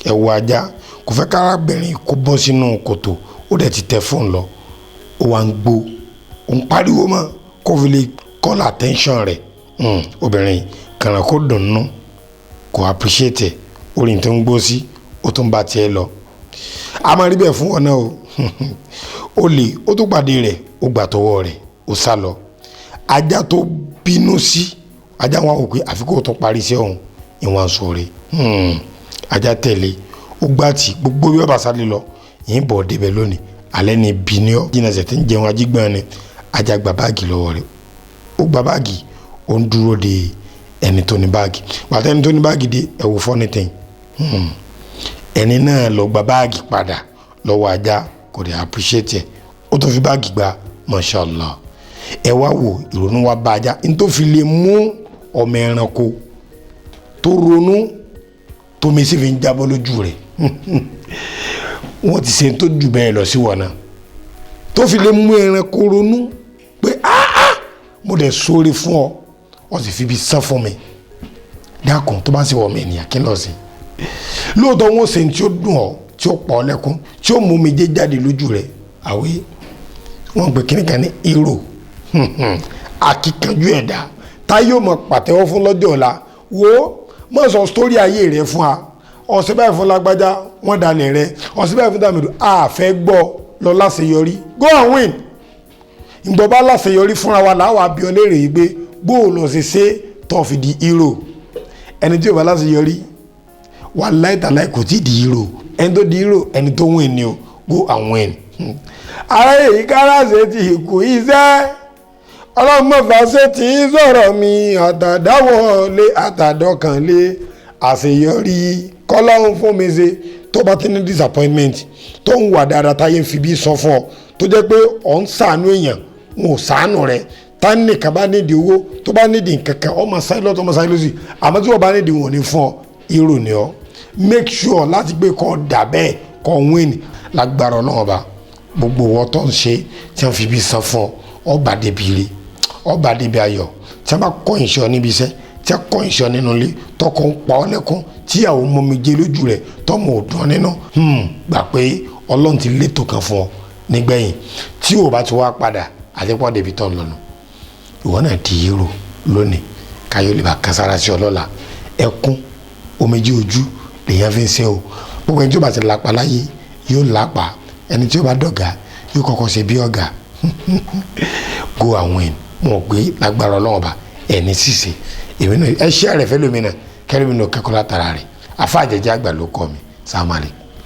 Ẹ wo ajá, kò fẹ́ kárábìnrin kó bọ́ sínú kòtò. Ó dẹ̀ ti tẹ fóònù lọ, ó wá ń gbó, ó ń pariwo mọ́ kó fi lè call attention rẹ̀. Obìnrin kàràn kó dùnnú, kò appreciate ẹ̀. Orin tó ń gbó sí, ó tún bá tiẹ̀ lọ. A máa rí bẹ́ẹ̀ fún ọ náà o. Ó lè ó tún pàdé rẹ̀, ó gbà tọwọ́ rẹ̀, ó sá lọ. Ajá tó bínú sí ajá wọn wò pé àfi kó tó parí iṣẹ́ òun ìwọ̀n sọ̀rọ̀. Ajá tẹ̀lé, ó gbà tí gbogbo bí ọba sáré lọ yìí bọ̀ débẹ̀ lónìí. Alẹ́ ni bíníọ́ jìnnà sẹ̀ tí ń jẹun ajígbọ́n ni. Ajá gba báàgì lọ́wọ́ rẹ̀, ó gba báàgì, ó ń dúró de ẹni tó ní báàgì. Pàtó ẹni tó ní báàgì dé, ẹ wò funny thing, ẹni náà lọ gba báàgì padà lọ́wọ́ ajá, kò dé appreciate ẹ̀. Ó tún fi báàgì gba. Mashallah. Ẹ wá wò, ìrònú wa bá ajá n tó fi lè mú ọmọ ẹranko tó ronú, tómi sì fi ń jábọ́ lójú rẹ̀. Wọ́n ti ṣe tó jù bẹ́ẹ̀ lọ sí wọn náà tó fi lè mú ẹranko ronú pé, "Ah, mo dẹ̀ sóore fún ọ, wọ́n sì fi ibi sán fún mi." Dákun, tó bá sì wọ̀ mí ènìyàn, kí n lọ sí lóòótọ́, wọn ṣe tí ó dùn ọ́, tí ó pọ̀ ọ́ lẹ́kún, tí ó mú mi jẹ́ jáde lójú rẹ̀. Àwé wọ́n pè kíní kan ní hero, akíkanjú ẹ̀dá táyé ò mọ̀ pàtẹ́wọ́ fún lọ́jọ́ ọ̀la. Wo, mọ̀ sọ sítórí ayé rẹ̀ fún wa. Ọ̀sẹ̀ báyìí fún lágbájá, wọ́n dalẹ̀ rẹ̀. Ọ̀sẹ̀ báyìí fún dàmídù, àfẹ́ gbọ́ lọ láṣeyọrí. Go and win. Ìgbọ́ bá láṣeyọrí fúnra wa làwọn abiyan léèrè yìí pé bó o lọ ṣe ṣe tó fi di hero. Ẹni tí ò bá láṣeyọrí, wàláhì tàláhì, kò tí ì di hero. Ẹni tó di hero, ẹni tó win ni o. Go and win. Ara èyí kára ṣe ti kù iṣẹ́ ọlọ́mọfà ṣe tí sọ̀rọ̀ mi, àtàdáwọlé àtàdọ́kànlé àṣeyọrí kọ́lọ́hún fún mi ṣe. Tó bá ti ní disappointment, tó ń wà dáadáa, táyé ń fi bí sọ fún ọ, tó jẹ́ pé ọ̀ ń sàánú èèyàn, wọn ò sàánú rẹ̀. Tá nìkan bá nídìí owó, tó bá nídìí nǹkankan, ọmọ sáyé lọ́tọ̀, ọmọ sáyé lọ́sì, àmọ́ tí wọ́n bá nídìí, wọn ò ní fún ọ. Hero ni ọ. Make sure láti gbé kọ́ dà bẹ́ẹ̀, kọ́ win lágbára Ọlọ́run Ọba. Gbogbo wọn tó ń ṣe tí wọ́n fi bí san fún ọ, ọba débi ire, ọba débi ayọ̀. Tí wọ́n bá kọ́ ìṣọ́ níbi iṣẹ́, tí wọ́n kọ́ ìṣọ́ nínú ilé, tọkọ ń pa ọ́ lẹ́kún, tíyàwó mọ́mijé lójú rẹ̀, tọmọ ò dùn ọ́ nínú, gbà pé Ọlọ́run ti létò kan fún ọ nígbẹ̀yìn. Tí o bá ti wá padà àti pọ́ débi tó ń lọ nù, ìwọ náà di hero lónìí, káyọ̀ lè bá kására sí ọ lọ́la. Ẹkún omijé ojú lèèyàn fi ń ṣe o. Gbogbo ẹni tí ó bá ti lápá láyé yóò lápá. Ẹni tí ó bá dọ̀gá yóò kọ́kọ́ ṣe bí ọ̀gá. Go and win. Wọn gbé lágbára Ọlọ́run Ọba ẹni ṣìṣe. Èmi náà, ẹ ṣé àrẹ fẹ́ lómi náà, kẹ́lómi náà kẹ́kọ̀ọ́ látara rẹ̀. Afa àjẹjẹ àgbà ló kọ́ mi. Sàmàlì.